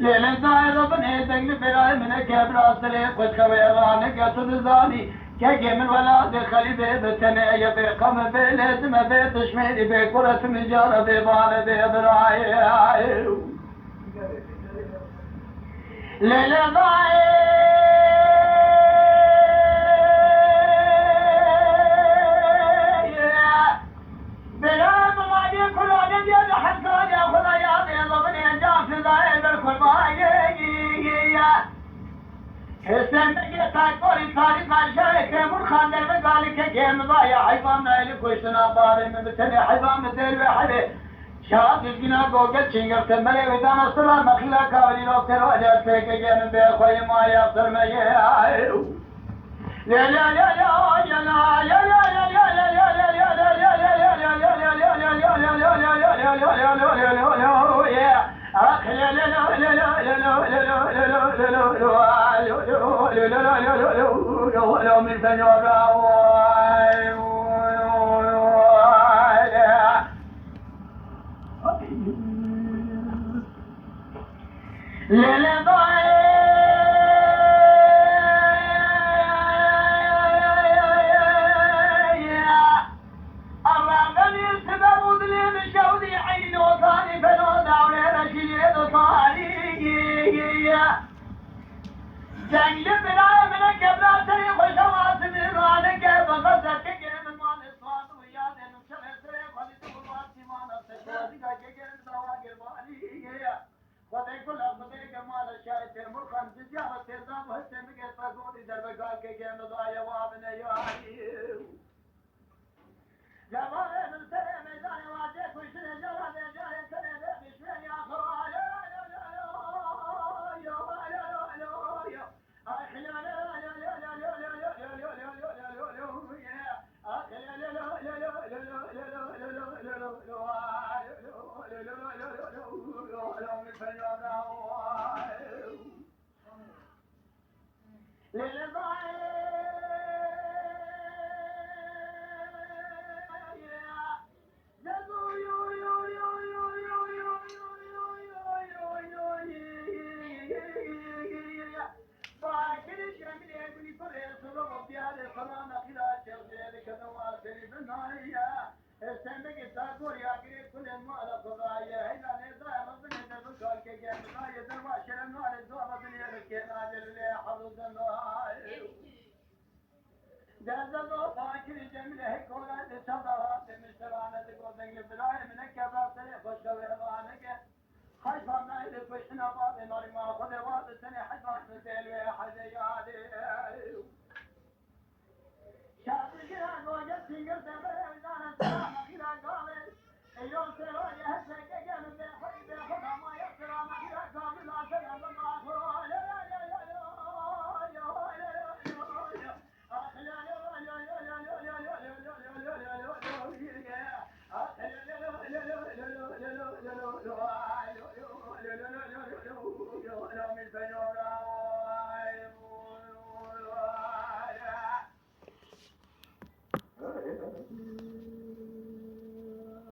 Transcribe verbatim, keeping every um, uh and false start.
Lêlê dayê de binê deng li bêrayê min e, ke bira serê xwe xewê ranike, tu dizanî, kekê min welatê xelîbê bi tenê ye, bê qeme, bê lêzime, bê dişmêrî, bê kure, tu min cara bê bale, bê birayê. Lêlê dayê. Bêrayê min, mayê kula ne diye di hezkarê xwe de ya bê zobinê can fidayê ber kurbanê ye. Hesên bigê takorî tarî karşarê Temur Xan derbe galike gem daye heyvan dayê li kuştina barê min bi tenê heyvan bi dêl ve hebê. Şah dizgina goge çingir temerê wê dana sira mexîla kawilî lo sero ecel pêke gem bê xweyê ma ya sirmeye. Lêlê dayê. Arrabenî sibe û dilê min şewdî eynî otanî feno dawrê reşîlê dotanî. Cenglî birayê min e, kebra serê xwe şewa sibî ranike, bi xezekê min mane saz û yadê min şerê serê xwe dî û vatî mana se şewdî da gegê min dawa girvanî. Xwedê gula, Xwedê gemala şahê Têmûrxan, cizya ve têza bu hestê min gê pezorî derve galkê gê min daye wa bine yarî. Levalê min serê meydanê wazê kuştinê cera dê carê tenê bê dişmên ya xirale. Derde do fakirî Cemîle hek kola de çavda hat demiş serane de go dengê birayê min e, kebra serê xwe şewê vanike. Heyfa me li kuştina babê marî ma xwe de wa bi tenê heyfa min têl wê hezê yadê. Şatirgîra goge singir de bere wî dane sera mexîra gavê. Ey yo sero ye heseke gel bê xwe bê xwe da ma ye sera mexîra gavê la sera bi ma xwe.